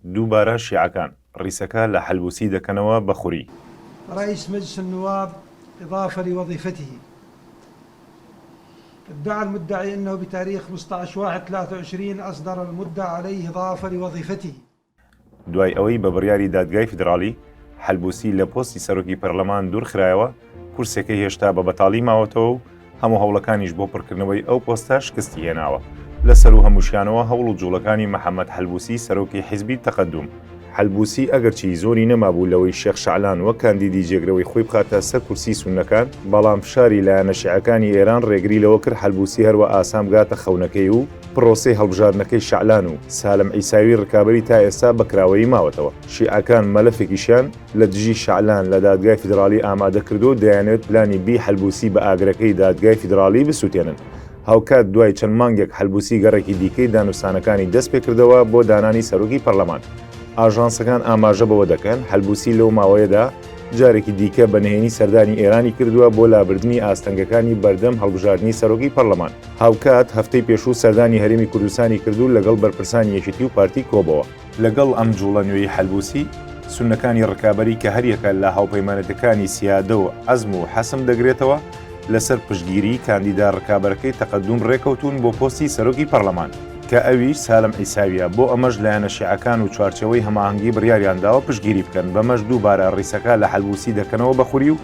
دووبارە شیعەکان ڕیسەکە لە حەلبوسی دەکەنەوە بە خوری. رئیس مجلس النواب اضافە لوظیفته ادعی المدعی انه بتاریخ 15 واحد 23 اصدر المدعی علیه اضافە لوظیفته. دوای ئەوەی بە بڕیاری دادگای فیدراڵی، حەلبوسی لە پۆستی سەرۆکی پەرلەمان دوورخرایەوە، کورسیەکەی هێشتا بە بەتاڵی ماوەتەوە و هەموو هەوڵەکانیش بۆ پڕکردنەوەی ئەو پۆستە شکستی هێناوە. لە سەروو هەمووشیانەوە هەوڵ و جوڵەکانی محەمەد حەلبوسی سەرۆکی حیزبی تەقەدوم. حەلبوسی ئەگەرچی زۆری نەمابوو لەوەی شێخ شەعلان وەک کاندیدی جێگرەوەی خۆی بخاتە سەر کورسی سوننەکان، بەڵام فشاری لایەنە شیعەکانی ئێران ڕێگری لەوە کرد حەلبوسی هەروا ئاسان بگاتە خەونەکەی و پڕۆسەی هەڵبژاردنەکەی شەعلان و سالم عیساوی ڕکابەری تا ئێستا بە کراوەیی ماوەتەوە. شیعەکان مەلەفێکیشیان لە دژی شەعلان لە دادگای فیدراڵی ئامادە کردووە و دەیانەوێت پلانی بی حەلبوسی بە ئاگرەکەی دادگای فیدراڵی بسوتێنن. هاوکات دوای چەند مانگێک حەلبوسی گەڕێکی دیکەی دانوستانەکانی دەستپێکردەوە بۆ دانانی سەرۆکی پەرلەمان. ئاژانسەکان ئاماژە بەوە دەکەن، حەلبوسی لەو ماوەیەدا جارێکی دیکە بە نهێنی سەردانی ئێرانی کردووە بۆ لابردنی ئاستەنگەکانی بەردەم هەڵبژاردنی سەرۆکی پەرلەمان. هاوکات هەفتەی پێشوو سەردانی هەرێمی کوردستانی کرد و لەگەڵ بەرپرسانی یەکێتی و پارتی کۆبەوە. لەگەڵ ئەم جوڵە نوێی حەلبوسی، سوننەکانی ڕکابەری کە هەریەکە لە هاوپەیمانێتەکانی سیادە و عەزم و حەسم دەگرێتەوە، لەسەر پشتگیریی کاندیدا ڕکابەرەکەی تەقەدوم ڕێکەوتوون بۆ پۆستی سەرۆکی پەڕلەمان، کە ئەویش سالم عیساوییە، بۆ ئەمەش لایەنە شیعەکان و چوارچێوەی هەماهەنگی بڕیاریانداوە پشتگیری بکەن، بەمەش دووبارە ڕیسەکە لە حەلبوسی دەکەنەوە بە خوری و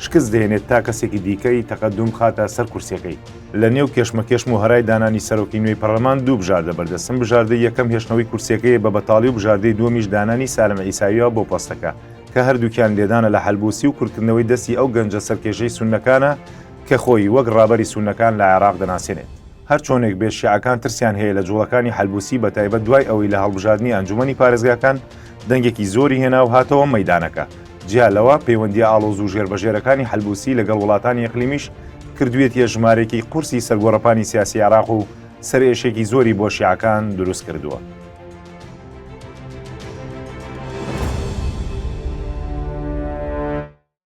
شکست دەهێنێت تا کەسێکی دیکەی تەقەدوم بخاتە سەر کورسیەکەی. لە نێو کێشمەکێشم و هەرای دانانی سەرۆکی نوێی پەڕلەمان دوو بژاردە بەردەستن، بژاردەی یەکەم هێشتنەوەی کورسیەکەیە بە بەتاڵی و بژاردەی دووەمیش دانانی سالم عیساویە بۆ پۆستەکە، کە هەردووکیان لێدانە لە حەلبوسی و کورتکردنەوەی دەستی ئەو گەنجە سەرکێشەی سوننەکانە کە خۆی وەک ڕابەری سوننەکان لە عێراق دەناسێنێت. هەرچۆنێک بێت شیعەکان ترسیان هەیە لە جوڵەکانی حەلبوسی بەتایبەت دوای ئەوەی لە هەڵبژاردنی ئەنجومەنی پارێزگاکان دەنگێکی زۆری هێنا و هاتەوە مەیدانەکە. جیا لەوە، پەیوەندییە ئاڵۆز و ژێربەژێرەکانی حەلبوسی لەگەڵ وڵاتانی ئیقلیمیش کردوویەتیە ژمارەیەکی قورسی سەرگۆڕەپانی سیاسی عێراق و سەرئێشێکی زۆری بۆ شیعەکان دروست کردووە.